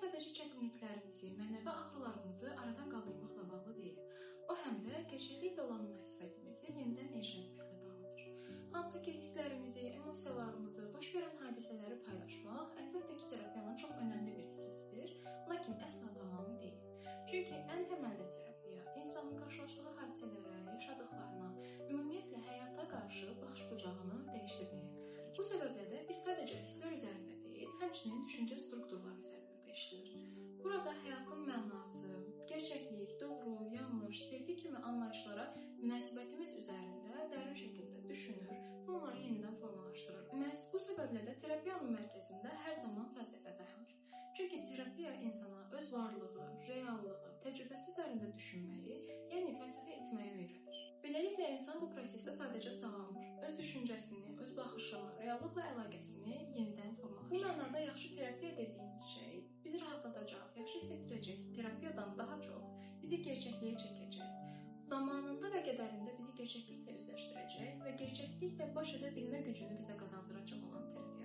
sadəcə çətinliklərimizi, mənəvi ağrılarımızı aradan qaldırmaqla bağlı deyil. O, həm də gerçəkliklə olan münasibətimizi yenidən inşa etməklə bağlıdır. Hansı ki, hisslərimizi, emosiyalarımızı, baş verən hadisələri paylaşmaq, əlbəttə ki, terapiyanın çox önəmli bir hissəsidir, lakin əsla tamamı deyil. Çünki ən təməldə terapiya insanın qarşılaşdığı hadisələrə, yaşadıklarına, ümumiyyətlə həyata qarşı baxış bucağını dəyişdirməyə. Bu səbəblə də biz sadəcə hisslər üzərində deyil, həmçinin düşüncə strukturları üzərində də işləyirik. Burada həyatın mənası, gerçəklik, doğru, yanlış, sevgi kimi anlayışlara münasibətimiz üzərində dərin şəkildə düşünür və onları yenidən formalaşdırır. Məhz bu səbəblə də terapiyanın mərkəzində hər zaman fəlsəfə dayanır. Çünki terapiya insana öz varlığı, reallığı, təcrübəsi üzərində düşünməyi, yəni fəlsəfə etməyi öyrədir. Beləliklə, insan bu prosesdə sadəcə sağalmır, öz düşüncəsini, öz baxışını, reallıqla əlaqəsini yenidən formalaşdırır. Bu mənada yaxşı terapiya dediyimiz şey bizi rahatladacaq, yaxşı hiss etdirəcək terapiyadan daha çox bizi gerçəkliyə çəkəcək, zamanında və qədərində bizi gerçəkliklə üzləşdirəcək və gerçəkliklə baş edə bilmə gücünü bizə qazandıracaq olan terapiyadır.